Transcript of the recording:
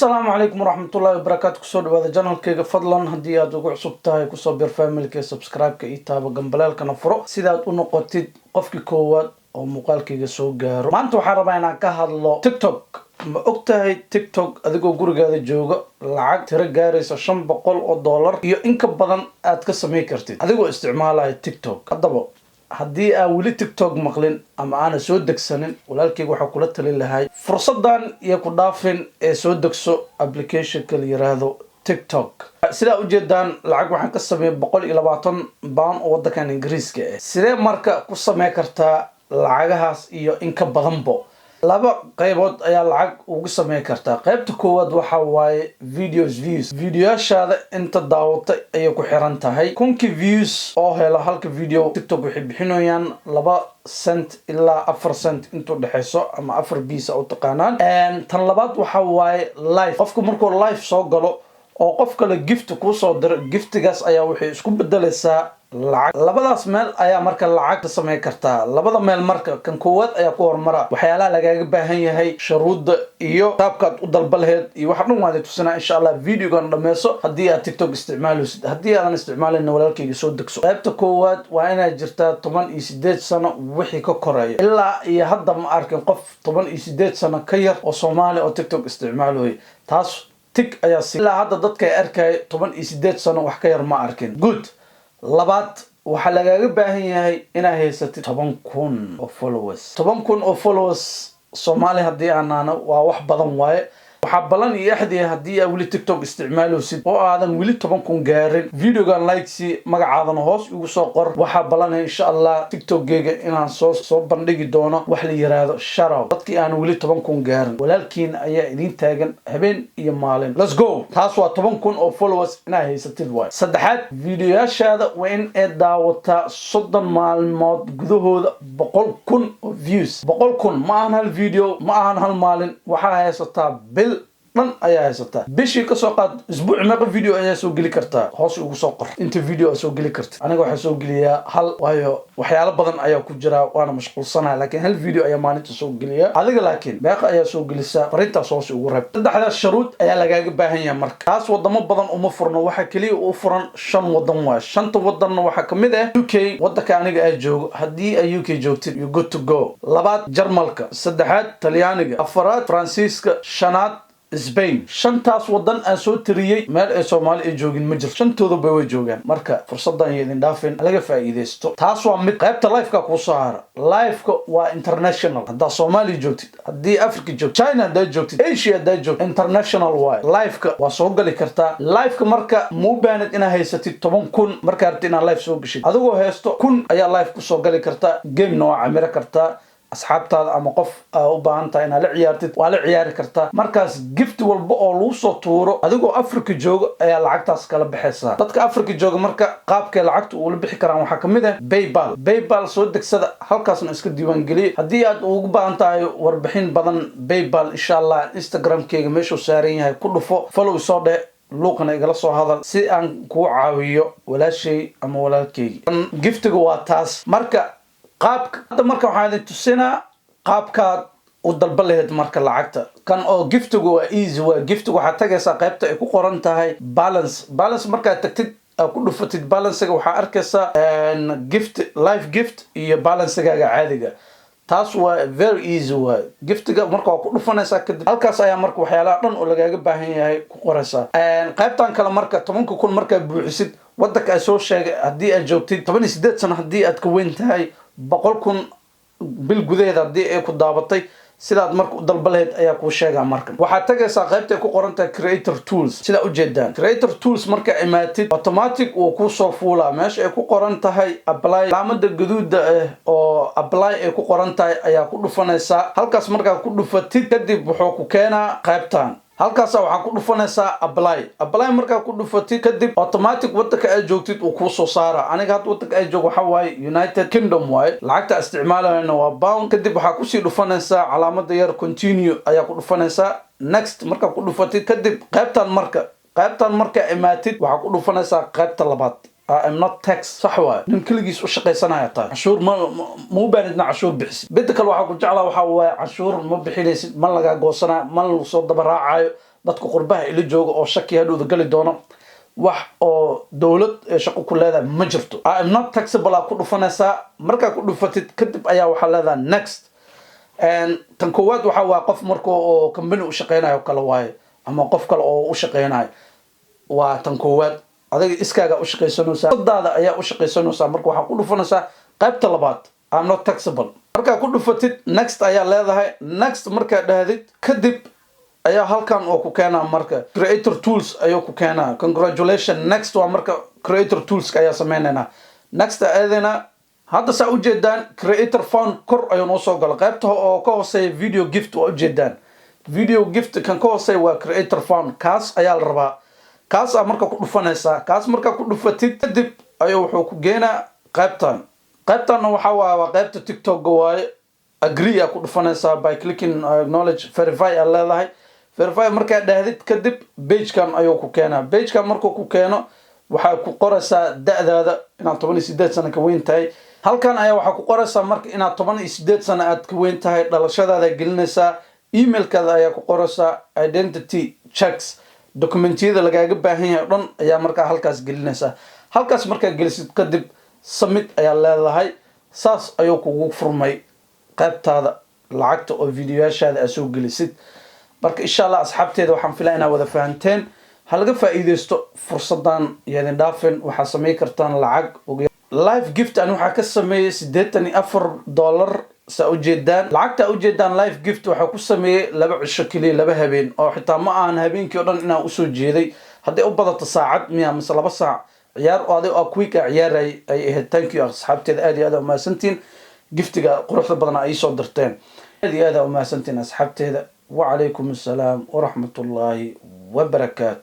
Asalaamu calaykum waraxmatullahi wabarakaatu. Kusoo dhawaada channelkayga. Fadlan haddii aad ugu cusub tahay, kusoo bir familka, subscribe-ka iyo taabo, gambaleelkana furo, sidaad u noqotid qofkii koowaad oo muuqaalkayga soo gaaro. Maanta waxaan rabaa inaan ka hadlo TikTok. Ma og tahay TikTok adigoo gurigaada jooga lacag tiro gaaraysa $500 iyo in ka badan aad ka samey kartid adigoo isticmaalaya TikTok? Haddaba haddii aan weli TikTok maqlin ama aana soo degsanin, walaalkeyga waxaa kula talin lahay fursadan iyo ku dhaafin ee soo degso applicationka la yiraahdo TikTok. Sidaa ujeedaan, lacag waxaan ka sameeyay £120 oo wadankan Ingiriiska ah. Sidee marka ku samey kartaa lacagahaas iyo in ka badanbo? Laba qaybood ayaa lacag ugu sameyn kartaa. Qaybta koowaad waxa waaye videos views. Videoyaashaada inta daawatay ayay ku xiran tahay. 1000-kii views oo helo halka video, TikTok waxay bixinayaan 2 cent ilaa 4 cent intuu dhexeyso, ama afar bisa u taqaanaan. Tan labaad waxa waaye live. Qofku markuu live soo galo oo qof kale gift kuusoo diro, giftigaas ayaa waxay isku bedelaysaa lacag. Labadaas meel ayaa marka lacag ka sameyn kartaa. Labada meel marka kan koowaad ayaa ku hormara. Waxyaalaha lagaaga baahan yahay, shuruudda iyo qaabkaad u dalba laheyd iyo waxa dhan waan tusinaa, insha Allah. Videogan dhameyso haddii aad TikTok isticmaalaysid. Haddii aadan isticmaalayna, walaalkayga, soo degso. Qaybta koowaad waa inaad jirtaa 18 sano wixii ka koreeya. Ilaa iyo hadda ma arkin qof 18 sano ka yar oo Soomaaliya oo TikTok isticmaalayo. Taas tick ayaa si ilaa hadda dadka ay arkaya 18 sano wax ka yar ma arkin. Good. Labaad, waxaa lagaaga baahan yahay inaad haysatid 10,000 oo followers. 10,000 oo followers, Soomaali haddii aanaana, waa wax badan waaye. Waxaa balan iyo axdiya, haddii aad weli TikTok isticmaaloosid oo aadan weli 10,000 gaarin, videogan likesi, magacaadana hoos igu soo qor. Waxaa balanaya, insha Allah, TikTokgeyga inaan soo bandhigi doono wax la yiraahdo shoutout. Dadkii aan weli 10,000 gaarin, walaalkiin ayaa idiin taagan habeen iyo maalin. Let's go. Taas waa 10,000 oo followers inaad haysatid waay. Saddexaad, videoyaashaada waa in ay daawataa 30 maalmood gudahooda 100,000 oo views. 100,000 ma ahan hal video, ma ahan hal maalin. Waxaa haysataa bil dhan ayaa haysataa. Bishii kasoo qaad, isbuuc meeqa video ayaa soo geli kartaa? Hoos ugu soo qor inta video aad soo geli kartid. Aniga waxaa soo geliyaa hal, waayo waxyaalo badan ayaa ku jira, waana mashquulsanahay, laakiin hal video ayaa maalinta soo geliya. Adiga laakiin meeqa ayaa soo gelisaa? Fariintaas hoos ugu reeb. Saddexdaas sharuud ayaa lagaaga baahan yahay. Marka taas wadamo badan uma furno. Waxaa keliya u furan shan wadan waay. Shanta wadanna waxaa kamid ah UK, wadanka aniga aa joogo. Haddii ay UK joogtid, you good to go. Labaad, Jarmalka. Saddexaad, Talyaaniga. Afaraad, Faransiiska. Shanaad, Spain. Shantaas wadan aan soo tiriyey, meel ay Soomaali ay joogin ma jirto. Shantoodaba way joogaan. Marka fursaddan iyo idin dhaafin, laga faa'iidaysto. Taas waa mid. Qaybta liveka kuu soo hara. Liveka waa international. Haddaa Soomaaliya joogtid, haddii Africa joogtid, China haddaa joogtid, Asia haddaa joogtid, international waay. Liveka waa soo gali kartaa. Liveka marka muu baanid inaad haysatid 10,000 markaa rabtid inaad live soo geshid. Adigoo haysto 1000 ayaa live kusoo gali kartaa. Gamena waa camiro kartaa. Asxaabtaada ama qof aa u baahan tahay inaad la ciyaartid, waa la ciyaari kartaa. Markaas gift walba oo lagu soo tuuro adigoo Africa joogo ayaa lacagtaas kala baxaysaa. Dadka Africa jooga marka qaabkay lacagta uula bixi karaan waxaa kamid ah PayPal. PayPal soo degsada, halkaasna iska diiwaangeliye. Haddii aad ugu baahan tahay warbixin badan PayPal, insha Allah Instagramkeyga meeshuu saaran yahay ku dhufo, follow soo dheh, luuqana igala soo hadal si aan kuu caawiyo, walaashay ama walaalkeygi. Giftiga waa taas. Marka qaabka hadda marka waxaa idin tusinaa qaabkaad u dalba lahayd marka lacagta. Kan oo giftigu waa easy. Waa giftigu, waxaad tagaysaa qaybta ay ku qoran tahay balance. Balance markaad tagtid, aad ku dhufatid balancega, waxaa arkaysaa gift, live gift iyo balancegaaga caadiga. Taas waa very easy waay. Giftiga marka waa ku dhufanaysaa. Kadib halkaas ayaa marka waxyaalaha dhan oo lagaaga baahan yahay ku qoraysaa. Qaybtan kale marka 10,000 markaad buuxisid, wadanka ay soo sheegay haddii aad joogtid, 18 sano haddii aad ka weyn tahay, 100,000 bil gudaheeda haddii ay ku daabatay, sidaad marka u dalba lahayd ayaa kuu sheegaa. Marka waxaad tagaysaa qaybta ay ku qoran tahay creator tools. Sidaa ujeedaan, creator tools marka imaatid, automatic wuu kusoo fuulaa meesha ay ku qoran tahay apply. Calaamada gaduuda ah oo apply ay ku qoran tahay ayaa ku dhufanaysaa. Halkaas markaa ku dhufatid kadib, wuxuu ku keenaa qaybtan. Halkaasa waxaa ku dhufanaysaa apply. Apply markaa ku dhufatid kadib, automatic wadanka aad joogtid uu kuu soo saara. Aniga hadda wadanka aad joog waxaa waaye United Kingdom waaye. Lacagta isticmaalayana waa pound. Kadib waxaa kusii dhufanaysaa calaamada yar, continue ayaa ku dhufanaysaa. Next markaa ku dhufatid kadib, qaybtan marka imaatid, waxaa ku dhufanaysaa qaybta labaad, I am not tax. Sax waaye, nin keligiis u shaqaysanaya tahay, cashuur ma u baanidna cashuur bixisid. Midda kale waxaa ku jeclaa waxaa waaye cashuur ma bixinaysid, ma lagaa goosanayo, ma lagu soo daba raacayo. Dadka qurbaha ila jooga oo shaki hadhowda gali doono, wax oo dowlad ee shaqo ku leedahay ma jirto. "I am not taxable" aa ku dhufanaysaa. Markaa ku dhufatid kadib ayaa waxaa leedahay "next". Tan koowaad waxa waa qof marka oo company u shaqeynayo kale waaye, ama qof kale oo u shaqeynayo waa tan koowaad. Adiga iskaaga u shaqaysanaysaa, dadaada ayaa u shaqaysanaysaa. Marka waxaa ku dhufanaysaa qaybta labaad, "I'm not taxable". Markaa ku dhufatid, "next" ayaa leedahay. "Next" markaa dhahdid kadib ayaa halkan oo ku keenaa marka creator tools ayuu ku keenaa. Congratulation, next waa marka creator tools ayaa sameynaynaa. Next aadayna. Hadda saa ujeedaan, creator fund kor ayuu noo soo gala. Qaybta oo ka hooseeya video gift waa ujeedaan. Video gift kan ka hooseeya waa creator fund, kaas ayaa la rabaa. Kaas aa marka ku dhufanaysaa. Kaas markaa ku dhufatid kadib ayuu wuxuu ku geenaa qaybtan. Qaybtanna waxaa waaye waa qaybta TikTok waaye. "Agree" aa ku dhufanaysaa by clicking "acknowledge". "Verify" aa leedahay. "Verify" markaa dhahdid kadib pagekan ayuu ku keenaa. Pagekan markuu ku keeno, waxaa ku qoraysaa da-daada, inaad 18 sano ka weyn tahay. Halkan ayaa waxaa ku qoraysaa marka inaad 18 sano aad ka weyn tahay. Dhalashadaada gelinaysaa, emailkaada ayaa ku qoraysaa, identity checks, documentiyada lagaaga baahan yahay o dhan ayaa markaa halkaas gelinaysaa. Halkaas markaa gelisid kadib, "submit" ayaa leedahay. Saas ayuu kugu furmay qaybtaada lacagta oo videoyaashaada aad soo gelisid. Marka insha Allah, asxaabteeda, waxaan filaa inaad wada fahanteen. Ha laga faa'iideysto fursadan, yadin dhaafin. Waxaa samey kartaan lacag. Live gift ani waxaa ka sameeyey $84. Saa ujeedaan, lacagta ujeedaan, live gift waxaa ku sameeyey 2 cisho keliya, 2 habeen oo xitaa ma ahan habeenkii o dhan inaan usoo jeeday. Hadday u badato saacad miya mise 2 saac ciyaar oo adig oo quick a ciyaaray ay ahayd. Thank you, asxaabteeda, aad iyo aad aa umahadsantiin giftiga quruxda badan ay soo dirteen. Aad iyo aad aa umahadsantiin, asxaabteeda. Wacalaykum assalaam waraxmat ullaahi wabarakaatu.